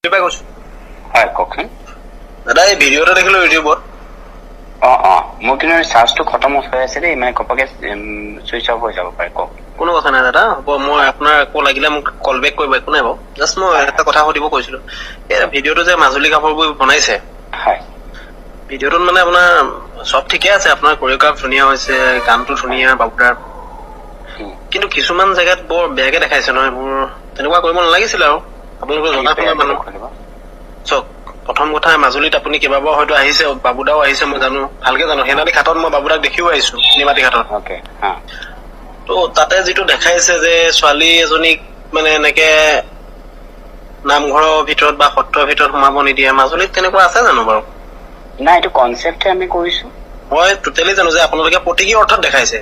কৈছো। হয়, কওকচোন। দাদা, এই ভিডিঅ' এটা দেখিলো ইউটিউবত। অঁ, মোৰ কিন্তু চাৰ্জটো খতম হৈ আছে দেই, মানে ঘপককৈ চুইচ অফ হৈ যাব পাৰে। কওক। কোনো কথা নাই দাদা, হ'ব। মই আপোনাৰ একো লাগিলে মোক কল বেক কৰিব, একো নাই বাৰু। জাষ্ট মই এটা কথা সুধিব কৈছিলো। এই ভিডিঅ'টো যে মাজুলী গাভৰুবোৰ বনাইছে, হয়, ভিডিঅ'টোত মানে আপোনাৰ চব ঠিকে আছে, আপোনাৰ কৰিঅ'গ্ৰাফ ধুনীয়া হৈছে, গানটো ধুনীয়া বাবুদাৰ, কিন্তু কিছুমান জেগাত বৰ বেয়াকে দেখাইছে নহয়। এইবোৰ তেনেকুৱা কৰিব নালাগিছিলে আৰু আপোনালোকে জনা শুনা মানুহ। চাওক, প্ৰথম কথা, মাজুলীত আপুনি কেইবাবাৰো হয়তো আহিছে, বাবুদাও আহিছে, মই জানো, ভালকে জানো। সেনানী ঘাটত মই বাবুদাক দেখিও আহিছো, নিমাতী ঘাটত। অ'কে, হা। ত' তাতে যিটো দেখাইছে যে ছোৱালী এজনীক মানে এনেকে নামঘৰৰ ভিতৰত বা সত্ৰৰ ভিতৰত সোমাব নিদিয়ে, মাজুলীত তেনেকুৱা আছে জানো বাৰু? নাই, এইটো কনচেপ্টহে আমি কৰিছো। মই টোটেলি জানো যে আপোনালোকে প্ৰতীকী অৰ্থত দেখাইছে।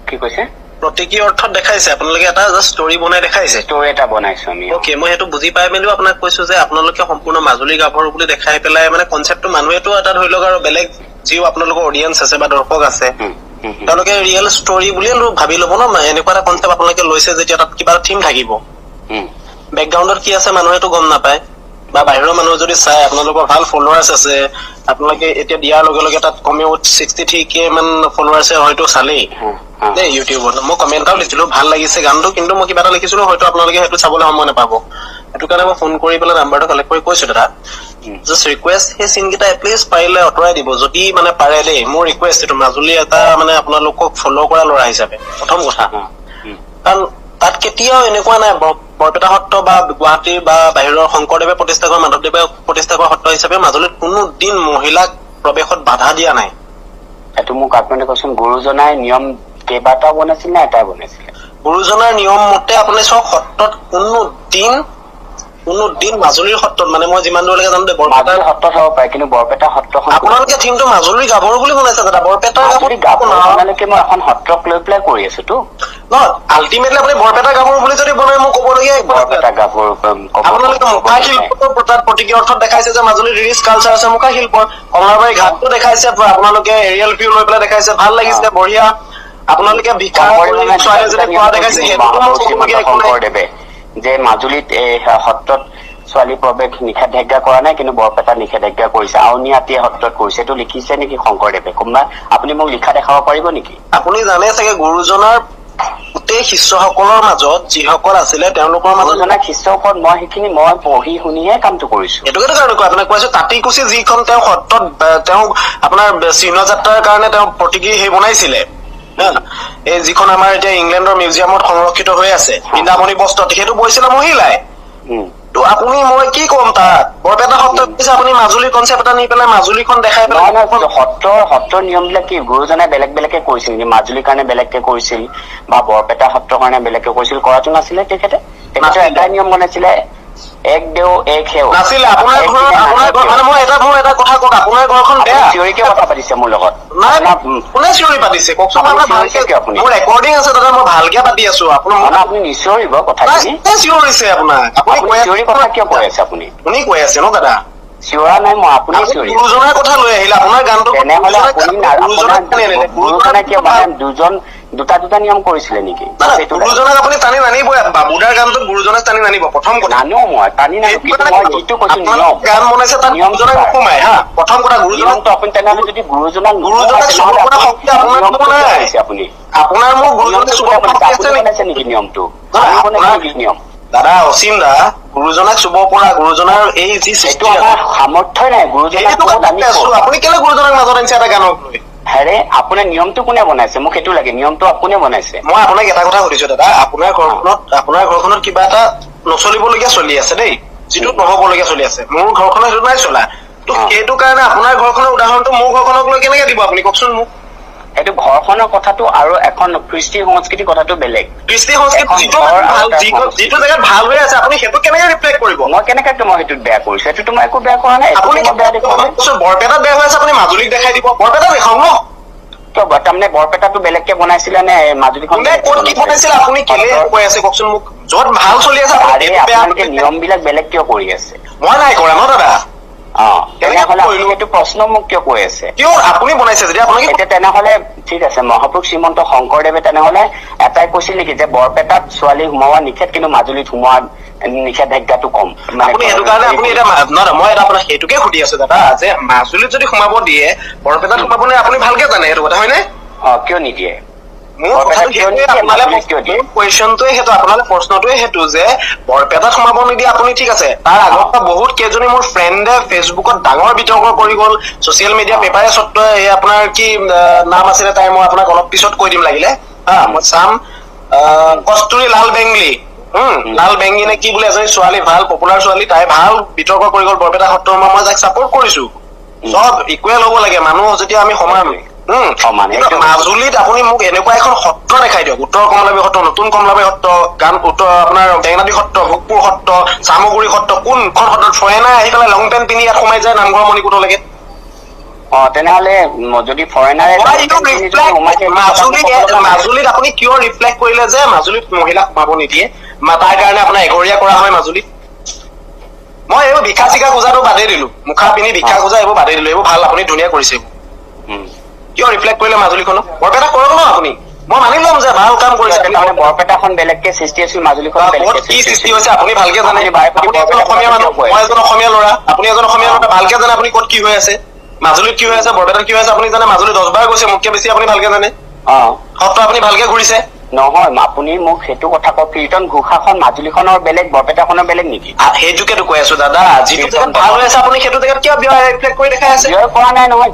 কি কৈছে? প্ৰতীকী অৰ্থত দেখাইছে, আপোনালোকে এটা জাষ্ট ষ্টৰী বনাই দেখাইছে। ষ্টৰী এটা বনাইছো আমি। অ'কে, মই সেইটো বুজি পাই মেলিও আপোনাক কৈছো যে আপোনালোকে সম্পূৰ্ণ মাজুলী গাভৰু বুলি দেখাই পেলাই মানে কনচেপ্টটো মানুহেতো এটা ধৰি লওক আৰু বেলেগ যিও আপোনালোকৰ অডিয়েঞ্চ আছে বা দৰ্শক আছে, তেওঁলোকে ৰিয়েল ষ্টৰী বুলিয়ে ভাবি ল'ব ন। এনেকুৱা এটা কনচেপ্ট আপোনালোকে লৈছে যেতিয়া তাত কিবা এটা থিম থাকিব, বেকগ্ৰাউণ্ডত কি আছে মানুহেতো গম নাপায়। বা বাহিৰৰ মানুহে যদি চাই, আপোনালোকৰ ভাল ফলোৱাৰ্ছ আছে, আপোনালোকে এতিয়া দিয়াৰ লগে লগে তাত কমেও 63K মান ফলোৱাৰ্ছে হয়তো চালেই দেই ইউটিউবত। মই কমেণ্ট এটাও দিছিলো, ভাল লাগিছে গানটো, কিন্তু মই কিবা এটা লিখিছিলো, হয়তো আপোনালোকে সেইটো চাবলৈ সময় নাপাব। সেইটো কাৰণে মই ফোন কৰি পেলাই নাম্বাৰটো কালেক্ট কৰি কৈছো দাদা, জাষ্ট ৰিকুৱেষ্ট, সেই চিনকেইটা এটলিষ্ট পাৰিলে আঁতৰাই দিব যদি মানে পাৰে দেই। মোৰ ৰিকুৱেষ্ট এইটো, মাজুলী এটা মানে আপোনালোকক ফ'ল' কৰা ল'ৰা হিচাপে প্ৰথম কথা। কাৰণ তাত কেতিয়াও এনেকুৱা নাই, বৰপেটা সত্ৰ বা গুৱাহাটীৰ বা বাহিৰৰ শংকৰদেৱে প্ৰতিষ্ঠা কৰা, মাধৱদেৱে প্ৰতিষ্ঠা কৰা সত্ৰ হিচাপে মাজুলীত কোনো দিন মহিলাক প্ৰৱেশত বাধা দিয়া নাই। এইটো মোক আপুনি কচোন, গুৰুজনাই নিয়ম কেইবাটাও বনাইছিল নে এটাই বনাইছিলে? গুৰুজনাৰ নিয়ম মতে আপুনি চাওক, সত্ৰত কোনো দিন মাজুলীৰ সত্ৰত, মানে মই যিমান দূৰলৈকে জানো দেই, বৰপেটা মাজুলী সত্ৰত হ'ব পাৰে, কিন্তু বৰপেটা সত্ৰখন আপোনালোকে থিমটো মাজুলীৰ গাভৰু বুলি বনাইছে দাদা, বৰপেটাৰ মাজুলী গাভৰু গাভৰু বনালৈকে মই এখন সত্ৰক লৈ পেলাই কৰি আছো তো। নহয়, আল্টিমেটলি আপুনি বৰপেটা গাভৰু বুলি যদি বনাই, মোক ক'বলগীয়া একো নাই। বৰপেটা গাভৰু আপোনালোকে মুখা শিল্পৰ তাত প্ৰতীকী অৰ্থত দেখাইছে যে মাজুলীৰ ৰিচ কালচাৰ আছে মুখা শিল্পৰ। কমলাবাৰী ঘাটটো দেখাইছে, আপোনালোকে এৰিয়েল ভিউ লৈ পেলাই দেখাইছে, ভাল লাগিছে, বঢ়িয়া। আপোনালোকে ভিক্ষা কৰি ছোৱালী এজনীক খোৱা দেখাইছে, সেইটোতো মোৰ ক'বলগীয়া একো নাই। শংকৰদেৱে যে মাজুলীত এই সত্ৰত ছোৱালী প্ৰৱেশ নিষেধাজ্ঞা কৰা নাই, কিন্তু বৰপেটাত নিষেধাজ্ঞা কৰিছে, আউনীআটী সত্ৰত কৰিছে, এইটো লিখিছে নেকি শংকৰদেৱে? কোনোবা আপুনি মোক লিখা দেখাব পাৰিব নেকি? আপুনি জানে চাগে, গুৰুজনাৰ গোটেই শিষ্যসকলৰ মাজত যিসকল আছিলে তেওঁলোকৰ মাজত গুৰুজনাৰ শিষ্যৰ ওপৰত মই সেইখিনি মই পঢ়ি শুনিহে কামটো কৰিছো। এইটোকেতো কাৰণে কোৱা, আপোনাক কৈছো, তাঁতিকুচি যিখন তেওঁ সত্ৰত তেওঁ আপোনাৰ চিহ্ন যাত্ৰাৰ কাৰণে তেওঁ প্ৰতীকী সেই বনাইছিলে হা, এই যিখন আমাৰ এতিয়া ইংলেণ্ডৰ মিউজিয়ামত সংৰক্ষিত হৈ আছে বৃন্দাবনী বস্ত্ৰত, সেইটো বৈছিলে মহিলাই। তো আপুনি মই কি ক'ম, তাত বৰপেটা সত্ৰত কৈছে, আপুনি মাজুলীৰ কনচেপ্ট এটা নি পেলাই মাজুলীখন দেখাই নহয়। পেলাই নহয়, সত্ৰৰ নিয়ম বিলাক কি গুৰুজনাই বেলেগ বেলেগকে কৰিছিল নেকি? মাজুলীৰ কাৰণে বেলেগকে কৰিছিল বা বৰপেটা সত্ৰৰ কাৰণে বেলেগকে কৰিছিল? কৰাটো নাছিলে। তেখেতে তেখেতে নাছিলে। এটাই নিয়ম বনাইছিলে, এক দেও এক সেও। নাছিলে। আপোনাৰ এক ঘৰত দিনে আপোনাৰ নাথাকেও। ঘৰ মানে মই এটা কথা কওক, আপোনাৰ ঘৰখন আপুনি বেয়া। চিঞৰিকে কথা পাতিছে মোৰ লগত। নাই। আপোনাৰ কোনে চিঞৰি পাতিছে কওকচোন? আপুনি আপোনাৰ চিঞৰিছে ভালকে কিয় আপুনি? মোৰ ৰেকৰ্ডিং আছে দাদা, মই ভালকে পাতি আছো আপোনাৰ। নহয়, আপুনি নিচিঞৰিব কথাখিনি। কোনে চিঞৰিছে আপোনাক? আপুনি আপুনি কৈ চিঞৰি কথা কিয় কৈ আছে আপুনি? আপুনি কৈ আছে ন দাদা? চিঞৰা নাই মই, আপুনি আপুনি চিঞৰি আছে। গুৰুজনাৰ কথা লৈ আহিলে আপোনাৰ গানটো। তেনেহলে আপুনি গুৰুজনাক আপোনাৰ টানি আনিলে। গুৰুজনাই কিয় মানে দুজন দুটা দুটা নিয়ম কৰিছিলে নেকি? না, না, সেইটো লাগে। গুৰুজনাক আপুনি টানি নানিবই। বাবুদাৰ গানটোত গুৰুজনাক টানি নানিব, প্ৰথম কথা। নানো, মই টানি নানো, কিন্তু মই যিটো কৈছো আপোনালোকে নিয়ম গান বনাইছে, তাত নিয়ম গুৰুজনাক নোসোমাই হা। প্ৰথম কথা, গুৰুজনাক নিয়মটো আপুনি তেনেহলে যদি গুৰুজনাক গুৰুজনাক নোসোমাই, চুব তেনেহ'লে পৰা আপুনি শক্তি আপোনাৰ নিয়মটো নাই। কিয় বনাইছে আপুনি? আপোনাৰ মোৰ গুৰুজনাক নিয়মটো চুব কোনে পৰা বনাইছে? শক্তি আপুনি আছে নেকি? বনাইছে নেকি নিয়মটো? নহয়, আমি বনাইছো আপোনাৰ নেকি নিয়ম? দাদা, অসীম দা, গুৰুজনাক চুব পৰা গুৰুজনাৰ এই যি সেইটো সৃষ্টি আমাৰ সামৰ্থ্যই নাই। গুৰুজনাক সেইটো ক'ত আমি কাৰণে আছো। ক'ত? আপুনি কেলে গুৰুজনাক মাজত আনিছে এটা গানক লৈ? হেৰে, আপোনাৰ নিয়মটো কোনে বনাইছে? মোক সেইটো লাগে, নিয়মটো কোনে বনাইছে? মই আপোনাক এটা কথা সুধিছো দাদা, আপোনাৰ ঘৰখনত কিবা এটা নচলিবলগীয়া চলি আছে দেই, যিটো নহবলগীয়া চলি আছে, মোৰ ঘৰখনত সেইটো নাই চলা। তো সেইটো কাৰণে আপোনাৰ ঘৰখনৰ উদাহৰণটো মোৰ ঘৰখনক লৈ কেনেকে দিব আপুনি কওকচোন মোক? সেইটো ঘৰখনৰ কথাটো আৰু এখন কৃষ্টি সংস্কৃতিৰ কথাটো বেলেগ। কৃষ্টি সংস্কৃতি এখন যিটো ঘৰ আৰু ভাল এটা যিটো সংস্কৃতি। যিটো জেগাত ভাল হৈ আছে, আপুনি সেইটো কেনেকে ৰিফ্লেক্ট কৰিব? মই কেনেকে মই সেইটোত বেয়া কৰিছো? সেইটোতো মই একো বেয়া কৰা নাই। আপুনি একো মই বেয়া দেখুওৱা নাই। বৰপেটাত বেয়া হৈ আছে, আপুনি মাজুলীক দেখাই দিব। বৰপেটা দেখাওক ন। কিয় তাৰমানে বৰপেটাটো বেলেগকে বনাইছিলে নে মাজুলীখন কোনে বেলেগকে ক'ত কি বনাইছিলে? বনাইছিলে? আপুনি কেলে কৈ আছে কওকচোন মোক? য'ত ভাল চলি আছে আপুনি আৰে সেইটো বেয়া আপোনালোকে নিয়ম বিলাক বেলেগ কিয় কৰি আছে? মই নাই কৰা ন দাদা। তেনেহ'লে আপুনি এইটো প্ৰশ্ন মোক কিয় কৈ আছে? কিয় আপুনি বনাইছে যেতিয়া আপোনালোকে? এতিয়া তেনেহ'লে ঠিক আছে, মহাপুৰুষ শ্ৰীমন্ত শংকৰদেৱে তেনেহ'লে এটাই কৈছিল নেকি যে বৰপেটাত ছোৱালী সোমোৱা নিষেধ, কিন্তু মাজুলীত সোমোৱা নিষেধাজ্ঞাটো কম? আপুনি সেইটো কাৰণে আপুনি এতিয়া নহয়, মই এটা আপোনাক সেইটোকে সুধি আছো দাদা, যে মাজুলীত যদি সোমাব দিয়ে বৰপেটাত সোমাব নে? আপুনি ভালকে জানে সেইটো কথা, হয়নে? কিয় নিদিয়ে? মোৰ কথাটো কুৱেশ্যনটোৱে সেইটো, আপোনালোকে প্ৰশ্নটোৱে সেইটো যে বৰপেটাত সোমাব নিদিয়ে আপুনি, ঠিক আছে। তাৰ আগৰ পৰা বহুত কেইজনী মোৰ ফ্ৰেণ্ডে ফেচবুকত ডাঙৰ বিতৰ্ক কৰি গ'ল, ছচিয়েল মিডিয়া পেপাৰে সত্ত্বে। এই আপোনাৰ কি নাম আছিলে তাই, মই আপোনাক অলপ পিছত কৈ দিম লাগিলে, হা মই চাম। কস্তুৰী লাল বেংগলী, লাল বেংগী নে কি বোলে এজনী ছোৱালী, ভাল পপুলাৰ ছোৱালী, তাই ভাল বিতৰ্ক কৰি গ'ল বৰপেটা সত্ৰৰ। মই তাইক ছাপৰ্ট কৰিছো। চব ইকুৱেল হ'ব লাগে মানুহ যেতিয়া আমি সমান। মাজুলীত আপুনি মোক এনেকুৱা এখন সত্ৰ দেখাই দিয়ক, উত্তৰ কমলাবাৰী সত্ৰ, নতুন কমলাবাৰী সত্ৰ, গান উত্তৰ আপোনাৰ বেঙেনাদি সত্ৰ, ভোগপুৰ সত্ৰ, চামগুৰি সত্ৰ, কোনখন সত্ৰত ফৰেনাৰ আহি পেলাই লং পেণ্ট পিন্ধি ইয়াত সোমাই যায় নামঘৰ মণিকূটলৈকে? তেনেহ'লে যদি ফৰেনাৰে মাজুলীত আপুনি কিয় ৰিফ্লেক্ট কৰিলে যে মাজুলীত মহিলাক সোমাব নিদিয়ে, তাৰ কাৰণে আপোনাৰ এঘৰীয়া কৰা হয় মাজুলীত? মই এইবোৰ ভিক্ষা চিকা খোজাটো বাদেই দিলো, মুখা পিন্ধি ভিক্ষা খোজা এইবোৰ বাদেই দিলো, এইবোৰ ভাল আপুনি ধুনীয়া কৰিছে। কিয় ৰিফ্লেক্ট কৰিলে মাজুলীখনক? বৰপেটা কৰক ন আপুনি, মই মানি ল'ম যে ভাল কাম কৰিছে। বৰপেটাখন বেলেগকে সৃষ্টি হৈছিল, মাজুলীখন কি সৃষ্টি হৈছে আপুনি ভালকে জানে। আপুনি এজন অসমীয়া মানুহ, মই এজন অসমীয়া ল'ৰা, আপুনি এজন অসমীয়া ল'ৰা, ভালকে জানে আপুনি ক'ত কি হৈ আছে, মাজুলীত কি হৈ আছে, বৰপেটাত কি হৈ আছে আপুনি জানে। মাজুলী 10 বাৰ গৈছে, মোতকে বেছি আপুনি ভালকে জানে। সত্ৰ আপুনি ভালকে ঘূৰিছে। নহয়, আপুনি মোক সেইটো কথা কওক, কীৰ্তন ঘোষাখন মাজুলীখনৰ বেলেগ, বৰপেটাখনৰ বেলেগ নেকি? সেইটোকেতো কৈ আছো দাদা, যিটো জেগাত ভাল হৈ আছে আপুনি সেইটো জেগাত কিয় ৰিফ্লেক্ট কৰি দেখাই আছে? ব্যয় কৰা নাই নহয়,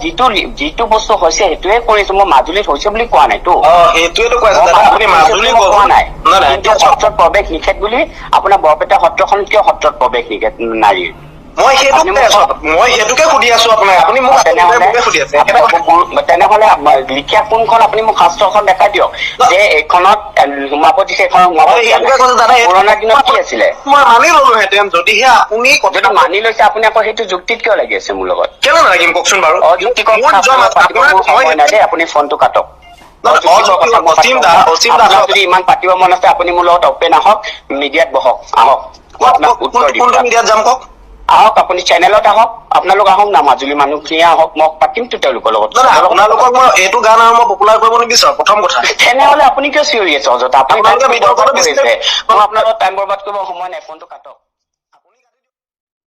যিটো বস্তু হৈছে সেইটোৱে কৰিছো মই, মাজুলীত হৈছে বুলি কোৱা নাইতো। সেইটোৱেতো কৈ আছো দাদা, আপুনি মাজুলী কোৱা নাই। কিন্তু সত্ৰত প্ৰৱেশ নিষেধ বুলি আপোনাৰ বৰপেটা সত্ৰখন কিয় সত্ৰত প্ৰৱেশ নিষেধ নাৰীৰ? মই সেইটোকে সুধি আছো আপোনাক, আপুনি মোক সুধি আছে। তেনেহ'লে লিখা কোনখন আপুনি মোক শাস্ত্ৰখন দেখাই দিয়ক যে এইখনত সোমাব দিছে, এইখনত সোমাব। পুৰণা দিনত কি আছিলে? মই মানি ললোহেঁতেন যদিহে আপুনি যদি মানি লৈছে। আপুনি আকৌ সেইটো যুক্তিত কিয় লাগি আছে মোৰ লগত? কেলে নালাগিম কওকচোন বাৰু? অযুক্তিকৰ সময় নাই দেই, আপুনি ফোনটো কাটক। যদি ইমান পাতিব মন আছে আপুনি মোৰ লগত অপেন আহক, মিডিয়াত বহক, আহক। কোনটো মিডিয়াত যাম কওক? আহক, আপুনি চেনেলত আহক, আপোনালোক আহক না, মাজুলী মানুহখিনিয়ে আহক, মই পাতিমতো তেওঁলোকৰ লগত। আপোনালোকক মই এইটো গান আৰু মই পপুলাৰ কৰিব নিবিচাৰো, প্ৰথম কথা। তেনেহ'লে আপুনি কিয় চিঞৰি আছে অযথা? আপুনি মই আপোনাৰ লগত টাইম বৰবাদ কৰিব সময় নাই, ফোনটো কাটক।